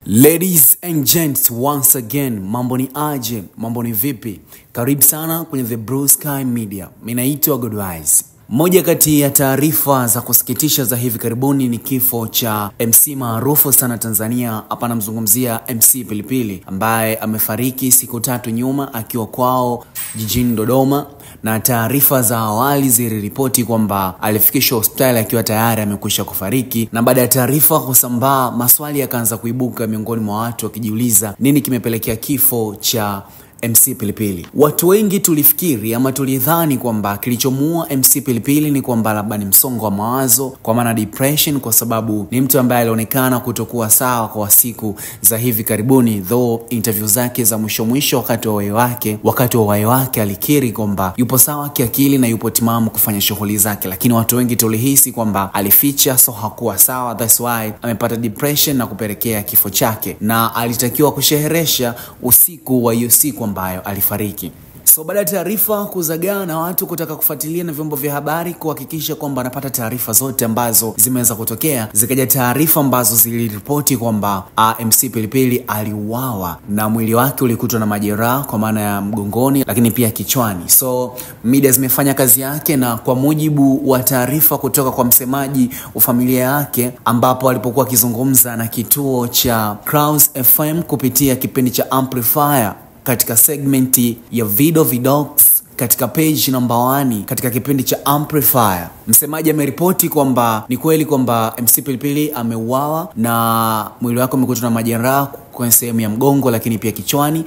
Ladies and gents, once again, mambo ni aje, mambo ni vipi? Karibu sana kwenye The Blue Sky Media. Mimi naitwa Godwise. Moja kati ya taarifa za kusikitisha za hivi karibuni ni kifo cha MC maarufu sana Tanzania. Hapa namzungumzia MC Pilipili ambaye amefariki siku 3 nyuma akiwa kwao jijini Dodoma, na taarifa za awali ziliripoti kwamba alifikishwa hospitali akiwa tayari amekwisha kufariki. Na baada ya taarifa kusambaa, maswali yakaanza kuibuka miongoni mwa watu wakijiuliza nini kimepelekea kifo cha MC Pilipili. Watu wengi tulifikiri ama tulidhani kwamba kilichomuua MC Pilipili ni kwamba labda ni msongo wa mawazo, kwa maana depression, kwa sababu ni mtu ambaye alionekana kutokuwa sawa kwa siku za hivi karibuni, though interview zake za mwisho mwisho wakati wa uhai wake alikiri kwamba yupo sawa kiakili na yupo timamu kufanya shughuli zake, lakini watu wengi tulihisi kwamba alificha, so hakuwa sawa, that's why amepata depression na kupelekea kifo chake, na alitakiwa kusherehesha usiku wa hiyo siku ambayo alifariki. So baada ya taarifa kuzagaa na watu kutaka kufuatilia na vyombo vya habari kuhakikisha kwamba anapata taarifa zote ambazo zimeweza kutokea, zikaja taarifa ambazo ziliripoti kwamba MC Pilipili aliuawa na mwili wake ulikutwa na majeraha kwa maana ya mgongoni, lakini pia kichwani. So media zimefanya kazi yake, na kwa mujibu wa taarifa kutoka kwa msemaji wa familia yake, ambapo alipokuwa akizungumza na kituo cha Crowns FM kupitia kipindi cha Amplifier katika segmenti ya Vido Vidox katika page number 1 katika kipindi cha Amplifier, msemaji ameripoti kwamba ni kweli kwamba MC Pilipili ameuawa na mwili wake umekutwa na majeraha kwenye sehemu ya mgongo, lakini pia kichwani.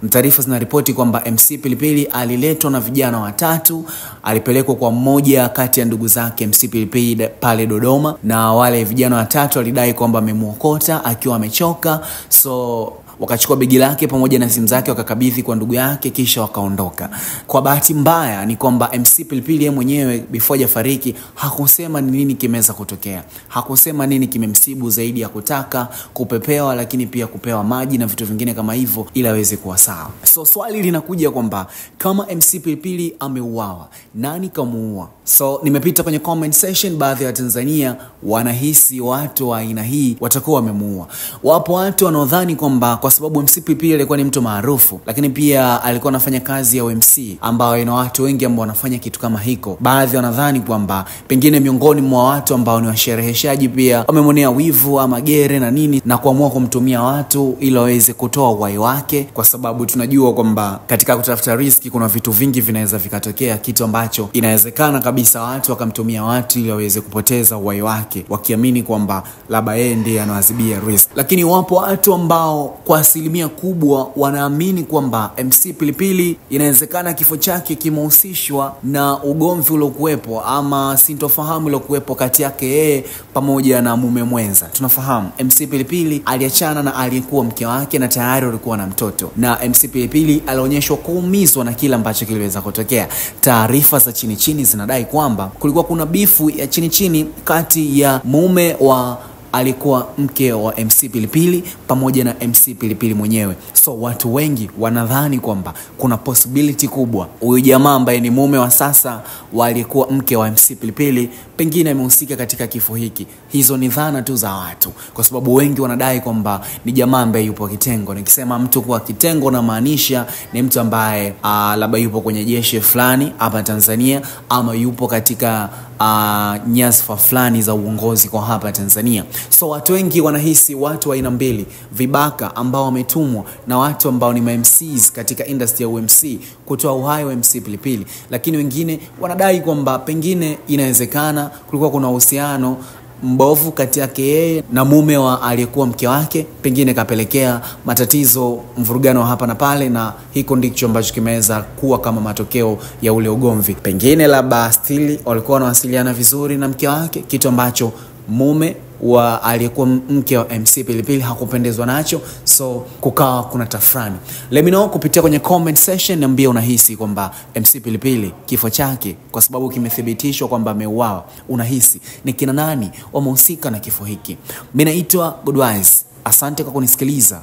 Taarifa zinaripoti kwamba MC Pilipili aliletwa na vijana watatu, alipelekwa kwa mmoja kati ya ndugu zake MC Pilipili pale Dodoma, na wale vijana watatu walidai kwamba amemuokota akiwa amechoka, so wakachukua begi lake pamoja na simu zake wakakabidhi kwa ndugu yake, kisha wakaondoka. Kwa bahati mbaya ni kwamba MC Pilipili yeye mwenyewe before hajafariki hakusema ni nini kimeweza kutokea, hakusema nini kimemsibu zaidi ya kutaka kupepewa, lakini pia kupewa maji na vitu vingine kama hivyo ili aweze kuwa sawa. So swali linakuja kwamba kama MC Pilipili ameuawa, nani kamuua? So nimepita kwenye comment section, baadhi ya Tanzania wanahisi watu wa aina hii watakuwa wamemuua. Wapo watu wanaodhani kwamba kwa sababu MC Pilipili alikuwa ni mtu maarufu, lakini pia alikuwa anafanya kazi ya MC ambayo ina watu wengi ambao wanafanya kitu kama hiko, baadhi wanadhani kwamba pengine miongoni mwa watu ambao ni washereheshaji pia wamemonea wivu ama gere na nini, na kuamua kumtumia watu ili waweze kutoa uhai wake, kwa sababu tunajua kwamba katika kutafuta riski kuna vitu vingi vinaweza vikatokea, kitu ambacho inawezekana kabisa watu wakamtumia watu ili waweze kupoteza uhai wake, wakiamini kwamba labda yeye ndiye anawadhibia risk. Lakini wapo watu ambao kwa asilimia kubwa wanaamini kwamba MC Pilipili inawezekana kifo chake kimehusishwa na ugomvi uliokuwepo ama sintofahamu uliokuwepo kati yake yeye pamoja na mume mwenza. Tunafahamu MC Pilipili aliachana na aliyekuwa mke wake na tayari walikuwa na mtoto, na MC Pilipili alionyeshwa kuumizwa na kila ambacho kiliweza kutokea. Taarifa za chini chini zinadai kwamba kulikuwa kuna bifu ya chini chini kati ya mume wa alikuwa mke wa MC Pilipili pamoja na MC Pilipili mwenyewe. So watu wengi wanadhani kwamba kuna possibility kubwa huyu jamaa ambaye ni mume wa sasa wa aliyekuwa mke wa MC Pilipili pengine amehusika katika kifo hiki. Hizo ni dhana tu za watu, kwa sababu wengi wanadai kwamba ni jamaa ambaye yupo kitengo. Nikisema mtu kuwa kitengo na maanisha ni mtu ambaye labda yupo kwenye jeshi fulani hapa Tanzania, ama yupo katika nyadhifa fulani za uongozi kwa hapa Tanzania. So watu wengi wanahisi watu wa aina mbili, vibaka ambao wametumwa na watu ambao ni MCs katika industry ya UMC kutoa uhai wa MC Pilipili. Lakini wengine wanadai kwamba pengine inawezekana kulikuwa kuna uhusiano mbovu kati yake yeye na mume wa aliyekuwa mke wake, pengine kapelekea matatizo, mvurugano hapa na pale, na hiko ndicho ambacho kimeweza kuwa kama matokeo ya ule ugomvi. Pengine labda stili walikuwa wanawasiliana vizuri na mke wake, kitu ambacho mume wa aliyekuwa mke wa MC Pilipili hakupendezwa nacho, so kukawa kuna tafrani. Let me know kupitia kwenye comment section, niambie unahisi kwamba MC Pilipili kifo chake, kwa sababu kimethibitishwa kwamba ameuawa, unahisi ni kina nani wamehusika na kifo hiki? Mimi naitwa Godwise, asante kwa kunisikiliza.